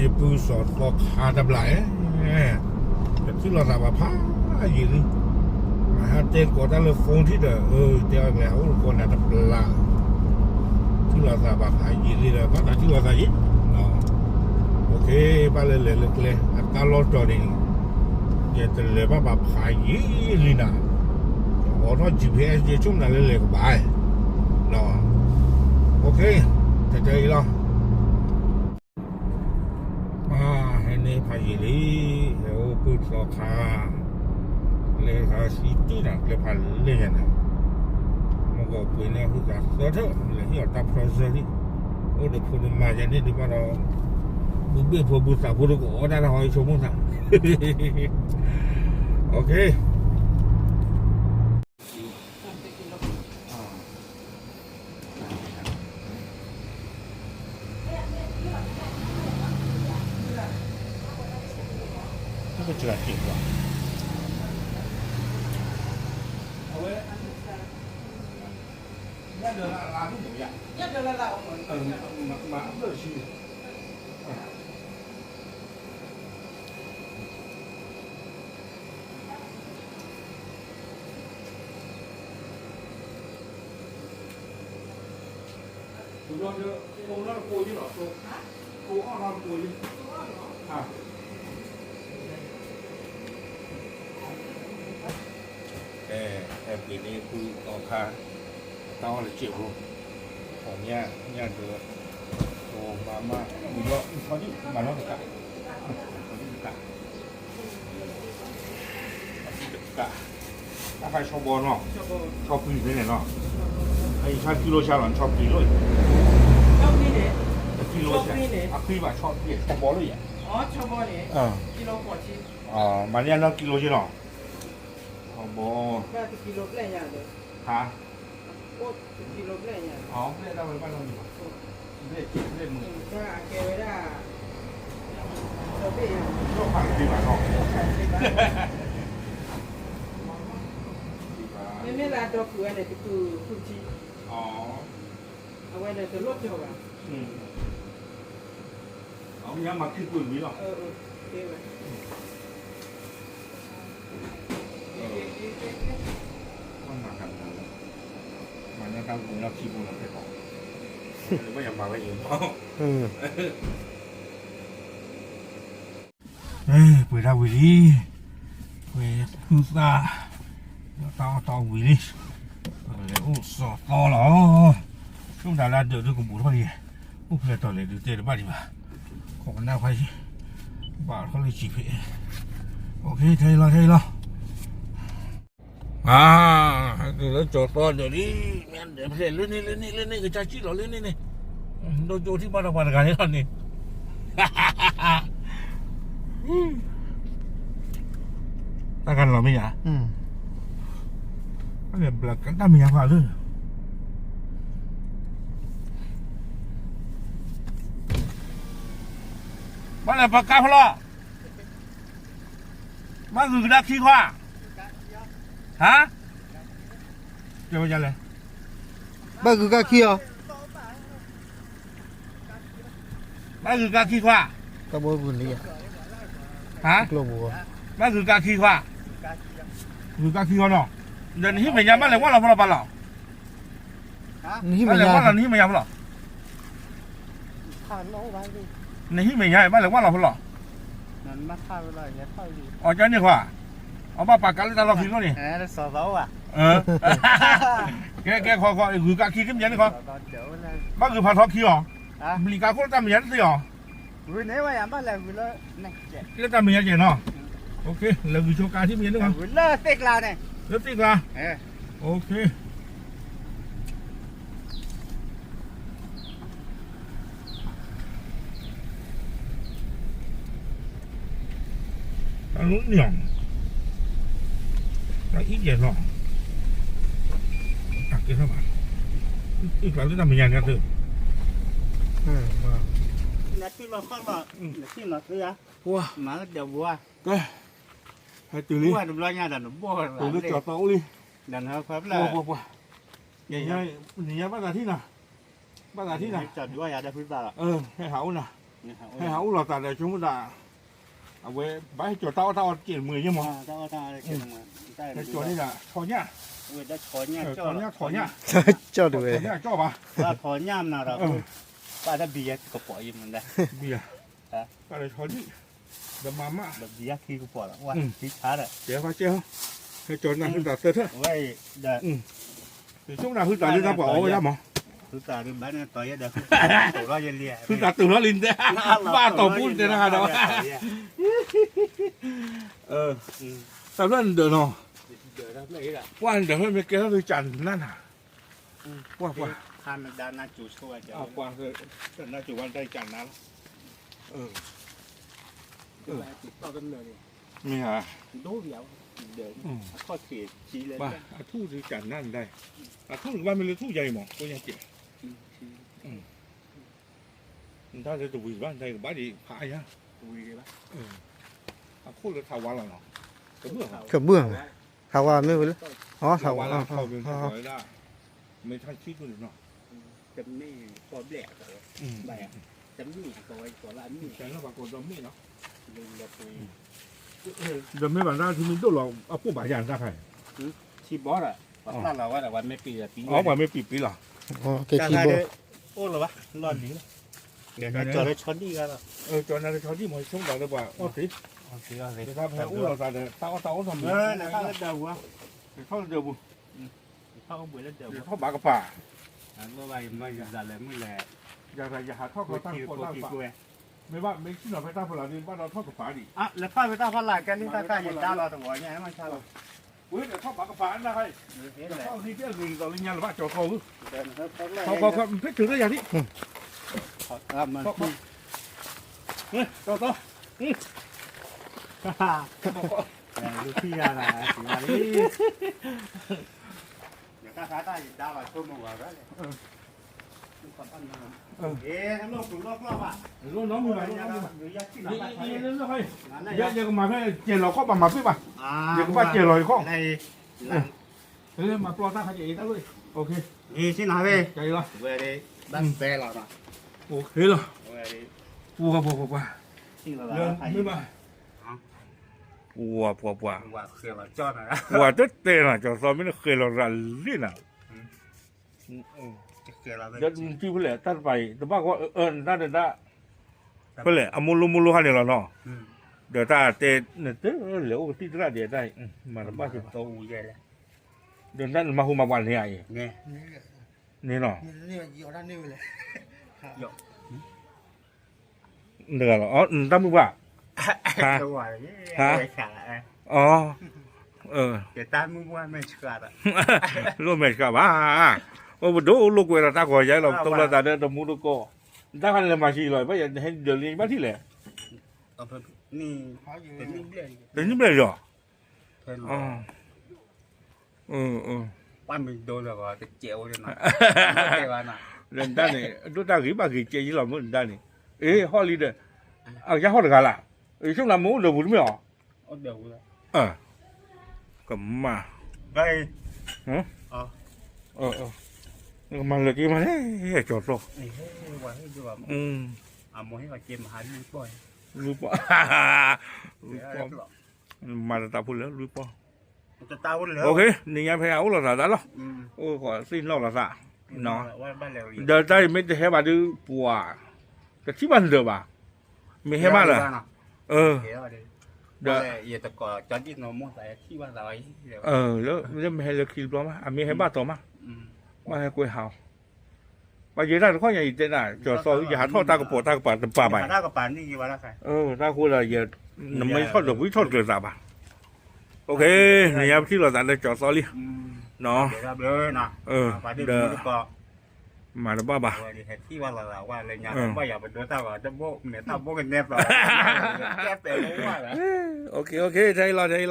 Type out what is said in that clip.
ယပုၢ်စီၤသီခါတဘျီ, ယထံၣ်လိာ်သးဘၣ်ဖးယံာ်လံ, မဟါတဲသကိးတၢ်လၢ phone ထံၣ်ဒီး တဲအီၤကျဲအိၣ်သကိးနၤတဘျီ, ထံၣ်လိာ်သးဘၣ်ဖးယံာ်လံဒီး ဘၣ်သးထံၣ်လိာ်သးယံာ်, ဘၣ်လဲၤလၢကျဲ အတၢ်လီၢ်တီၤန့ၣ် ယတလဲၤဘၣ်ဘၣ်ဖးယံာ်လံနၤ, အိးထီၣ် GPS ယဆိကမိၣ်နၤလၢလဲၤကဘၣ်, တတဲအံၤလီၤ. ဟဲန့ၢ်ဖးယံာ်လံ, ဟဲအိၣ်ပုၢ်သီခါ, လဲၤသးဆံတံၢ်နၤ ကျဲဖးလဲၢ်ညါန့ၣ်, မ့ၢ်ကီးပှ့ၤန့ၢ်ဟုသးသၢထၢၣ် လဲၤဟ့ၣ်အီၤတၢ်ဖျီဆၢလံ, အိၣ်ဒီးဖိတမါယဲန့ၣ်ဒုးဘၣ်ဒီး, ဘုဘ့ၣ်ဖိဘုသးဖိတကအိးဒၣ်တၢ်ဟီဆိကမိၣ်သး, ကဲ ဟဲပှ့ၤန့ၢ်ပုၢ်သီခါ တၢ်အီၣ်လၢစံာ်ဖိ, ညၣ်ဒၢး, မၤမၢ်, မၤလီၤတကး, ဆီဒံၣ်တကး, ဆီဒံၣ်တကး, တၢ်ဖးဆီဘီနီၤ, ဆီပျံၤဖဲန့ၣ်နီၤ, အအံၤဆီကံလိဆါလီၤ ဆီပျံၤလိၣ်, ကံလိဆါ, အပျံၤဘၣ်ဆီပျံၤ ဆီဘီလိၣ်ယၤ, မၤန့ၢ်အနီၢ်ကံလိဆ့နီၤ, ဆီဘီ, ဟါ, ဘျဲၣ်ဒၣ်ဝဲဘၣ်နီၤ, ဘျဲၣ်မုၢ်, ဘျဲၣ်မုၢ်, ဘၣ်နီၤ, မ့မ့ၢ်လၢအဒီပုၢ်ဝဲၢ်န့ၣ် တကုာ်ကုာ်ထံ, အဝဲန့ၣ်တလိၣ်ကၠီၤဘၣ်, အဝဲမၤခံကွံာ်ဝံၤလီၤ, မၤတၢ်မၤလၢ, မၤလၢတၢ်ဝံၤလီၤခံပူၤလီၤဖဲကီး, ဘၣ်ယမၤဝဲယမၤ ပှ့ၤတၢ်ဝံၤလံ, ပှ့ၤသူၣ်သၣ်, ဒီးတၢ်အီၣ်တၢ်အီဝံၤလံ, ပကလဲၤအိၣ်စီၤသီလီၤ, ဆိကမိၣ်တၢ်လၢအဒၢးဒုးကဘူးထီၣ်လံ, အိၣ်ဖျဲၣ်တီၤလဲၣ်ဒုးတဲတဘၣ်ဒံးဘၣ်, ခိးကနၣ်ခွါယံၤ, ဘၣ်ထီၣ်လၢစံာ်ဖဲ, အိၣ်ခ့ ထဲအံၤလီၤ ထဲအံၤလီၤ. အါ, တုၤလၢကၠီၤသီဒၢးလံ, မ့ၢ်ဒၢးဖျဲၣ်လၢန့ၣ် လၢန့ၣ် လၢန့ၣ် ကစၢ်စံၣ်လီၤလၢန့ၣ်န့ၣ်, ဒိကၠိထံၣ်ဘၣ်ဒီးပှၤတဂၤန့ၣ်လီၤန့ၣ်, တၢ်ကလီၤမ့ၢ်ယါ, ဘျးကတၢ်မ့ၢ်ယါခွါလၢ ဘၣ်လဲၤပကါဖဲလီၤ, ဘၣ်ဂုၤကဒါခံခွါ, ဟါ, တဲဝဲဒ်လဲၣ်, ဘၣ်ဂုၤကဒါခံအီၤ, ဘၣ်ဂုၤကဒါခံခွါ, တၢ်ဘီဂုၤလံ, ဟါ, ဘၣ်ဂုၤကဒါခံခွါ, ဂုၤကဒါခံခွါနီၤ, ဒီးနဟံၣ်မဲာ်ညါဘၣ်လဲၤဝၢ်လီၤဖဲလီၤပာ်လီၤ နဟံၣ်မဲာ်ညါ, ဘၣ်လီၤနဟံၣ်မဲာ်ညါဖဲလီၤ, နဟံၣ်မဲာ်ညါဘၣ်လဲၤဝၢ်လီၤဖဲလီၤ, အီၤကန့ၣ်ခွါ, အဘၣ်ပာ်ကါလၢတၢ်လီၢ်ခံလိၣ်န့ၣ်, ကဲကဲခီခီ ဂုၤကဒါခံထံၣ်မဲာ်ညါန့ၣ်ခီ, ဘၣ်ဂုၤဖးထီခံအီၤ, ဘျံးကါခိၣ်လၢတၢ်မဲာ်ညါတသ့အီၤ လၢတၢ်မဲာ်ညါကဲနီၤ, လဲၤဂုၤဆိကါထံၣ်မဲာ်ညါန့ၣ်ခီ, လၢသ့ၣ်ကျါ, တၢ်လီၤန့ၣ်, တၢ်အံၤယဲၢ်လီၤ, တၢ်ကဲထီၣ်ဘၣ်, အံၤကျါလၢတၢ်မဲာ်ညါန့ၣ်သ့, နထံၣ်လီၤဃီလီၤ, နထံၣ်လီၤသ့ဧါ, မၤလၢဒဲးဘိဧါ, ကဲ, ဟဲတုၤလံ, တုၤလၢကၠီၤသီအိၣ်လံ, ပှၤပှၤပှၤ, နံၤညါဘၣ်သးထံၣ်နၤ, ဘၣ်သးထံၣ်နၤ, ဟဲဟးအိၣ်နၤ, ဟဲဟးအိၣ်လီၤသးဒီးဆိကမိၣ်သး, အဝဲဘၣ်ဟဲကၠီၤတၢ်အီၣ်တၢ်အီတကဲးတမှဲၤယဲၢ်မး, ဟဲကၠီၤန့ၣ်ဒၣ်ဆီညၣ်, ဆီညၣ်, ဆီညၣ်ကၠီၣ်တဝဲ, ဆီညၣ်ကၠီၣ်ဘၣ်, ဆီညၣ်မနၤဒီး, ဘၣ်တၢ်ဘံယၤကပီၤယဲၢ်မး, ဘံယၤ, ဘၣ်ဒီးဆီဒံၣ်, ဒီးမၤမး, ဘံယၤခံကပီၤလီၤ, တဲဖးကဲဟီ, ဟဲကၠီၤနၤဟုသးသၢထၢၣ်, ယဆိကမိၣ်နၤဟုသးလၢတၢ်ပှၤအီၣ်ဝဲဒၣ်မး, ဟုသးဘၣ်န့ၣ်တီၤယဲဒီး, ဟုသးတုၤလီၤလံတဲ, ဘၣ်တီၤပူတဲနၤဒီး, တၢ်ဖျၢၣ်နဒၢးနီၤ, ပှၢ်နဒၢးဖျၢၣ်မ့ၢ်ကဲထီၣ်သုကၠးနၢ်နၤ, ပှၢ်ပှၢ်, ပှၢ်, နၢ်ကၠိဝဲတၢ်ကၠးနၢ်လီၤ, မ့ၢ်ဧါ, အထူၣ်သုကၠးနၢ်နဒၣ်, အထူၣ်နကဘၣ်မ့ၢ်လၢထူၣ်ယါအံၤမး ကိးညါကဲး, နတၢ်လၢတဝံၤဘၣ် နတၢ်ကဘၣ်ဒံးဖးအါယါ, အခိၣ်လၢထးဝါလီၤနီၤ, ကဘုၣ်, ထးဝါမ့ၢ်ဝဲလၢ, ထးဝါလီၤ, မ့ၢ်ထါဆံၣ်ထူၣ်န့ၣ်နီၤ, တမ့ၢ်ပီဘျဲၣ်အသးဝဲ, တမ့ၢ်အသးဝဲ ပီလၢအမ့ၢ်, ဒီးမ့ၢ်ဘၣ်တၢ်ထံမ့ၢ်ဒိၣ်လီၤ အပိၢ်ဘၣ်ယၤတၢ်ခါအံၤ, ထံဘီဒီး, ပှၤပျၢ်လီၤဝဲဒီး ပှၤမ့ၢ်ပံာ်ပံာ်, အပှၤမ့ၢ်ပံာ်ပံာ်လီၤ, အိၣ်လီၤဘၣ် လီၢ်လံၤလီၤ, ကၠီၤလၢဆီဒံၣ်ဂၤလီၤ, ကၠီၤနၤလၢဆီဒံၣ်မ့ၢ်ဆိကမိၣ်လၢပှၤအီၣ်သ့, တၢ်ဖဲအိၣ်လီၤသးဒီး တၢ်အီၣ်တၢ်အီၣ်ထီၣ်မ့ၢ်, ထီၣ်လၢဒၢးပူၤ, ထီၣ်ဘၣ်ကပၤ, ယဟးထီၣ်ခီတၢ်ကပီၤတၢ်ကပၤ, မ့ၢ်ဘၣ်မ့ၢ်ဆ့ၣ်နီၤဖဲတၢ်ဖီလာ်ဒ်ဘၣ်ဒီးထီၣ်ကပၤဒံး, လၢဖၣ်ဖဲတၢ်ဖီလာ်ကဲလံတၢ်တၢ်ယတၢ်လီၤတဝီညါမးဆါလီၤ, ဝဲဒီးထီၣ်ဘၣ်ကပၤနၢ်ခါအံၤ, ထီၣ်ဟံးဖဲအဂ့ၤကဒီးလၢညါလၢၤဘၣ်ကၠီၤခီဧၢ, ခီခီခီ ဖဲထုးလၢယၤဒံး, ခီခီ, ကၠီၤသီ, ခီခီ, လူၤထံၣ်ယၤလီၤ, တၢ်ခါတၢ်ယတၢ်လီၤဆိကမိၣ်ဂီၤရၣ်လဲၣ်, လီၤနီတမံၤဘၣ်, ယကမၤဖဲကဲၤလီၤခီၣ်ဘၣ်မၤပ့ၢ်ဘၣ်, ယကဘၣ်ကဲၤလီၤယခီၣ်, မၤပျီတၢ်ခါကဲၤအံၤတၢ်လီၢ်, လီၤ, ဘၣ်သဲလီၤ, ပှၤပှၤပှၤပှၤ, မ့ၢ်ဘၣ်, ပှၤပှၤပှၤ, ပှၤတတဲနၤ ကၠီၤသီမ့ၢ်နဃဲၤလီၤရၤလံနၤ, ဒီးနထံၣ်ဖဲလဲၣ် တၢ်တပၤအံၤ တဘၣ်ဃီ အၢ နတၢ်ဒၢးတၢ် ဖဲလဲၣ် အမိၢ်လိမိၢ်လိဟါန့ၣ်လီၤနီၤ, ဒီးတၢ်တဲ နတလဲၤအိၣ်ကသံၣ်သရၣ်ဒဲးတၢ်အံၤ မၤတဘၣ်ကသီ, ဒီးနတၢ်နမၤဟူမၤပှၤန့ၣ်ဧါအံၤ, န့ၣ်နီၤ, တဂၤလီၤ နတၢ်မုၢ်ပှၢ်, ဟါ, အ, လိၣ်မဲာ်ဆှးဘၣ်, အိၣ်ပဒိၣ်လိာ်ကွဲဒီးတၢ်ဂီၤယါလီၤ ပတိၢ်လိာ်သးဒီးတမူတကိး, တၢ်ခါန့ၣ်လဲၤမၤဆံးလီၤ ဘၣ်ယဟဲဒၢးလံဘၣ်ထံၣ်လဲၣ်, တနံၣ်ဘျဲၣ်ယီၤ, နတၢ်န့ၣ် ဒိၣ်တၢ်ဂ့ၤဘၣ်ဂ့ၤကဲယလီၤမုၢ်နတၢ်န့ၣ်, အ့ ဟီၣ်လံဒီး, အကစၢ်ဟီၣ်တဂၤလၢ်, ယဆိကမိၣ်မ့ၢ်အိၣ်ဒီးပူၤတမ့ၢ်အီၤ, ကမၣ်, ကမၤလၢာ်က့ၤမးလဲၣ် ကၠီၤသီ, လွံၢ်ပီၢ်, လွံၢ်ပီၢ်, မၤတၢ်တၢ်ဖိလၢလွံၢ်ပီၢ်, နံၤညါဖဲအအိၣ်လိာ်သးတၢ်လီၤ, အိၣ်ဃီသ့ၣ်နီၣ်လိာ်သး, ဒီးတၢ်အံၤမ့ၢ်တဟဲဘၣ်ဒီးပှၤ, တထံၣ်ဘၣ်နဒၢးဘၣ်, မ့ၢ်ဟဲဘၣ်လၢ, ဒီး, လၢမ့ၢ်ဟဲလၢခံတဘျီမး အမ့ၢ်ဟဲဘၣ်တီၤမး, ဘၣ်ဟဲကွဲဟးအီၤ, ပှၤယဲတၢ်တခီညါအံၤတဲနၤ ကၠီၤသီ ယဟးထီၣ်တၢ်ကပီၤတၢ်ကပၤတပၤဘၣ်, တၢ်ဃိဒီးယ, နမ့ၢ်ထီၣ်ဒီးဝံထီၣ်တကျၢၤသးဘၣ်, နံၤညါပထံၣ်လိာ်သးလၢကၠီၤသီလံ, ဒီး, မၤတဘၣ်ဘၣ်, ထဲအံၤလီၤ ထဲအံၤလီၤ,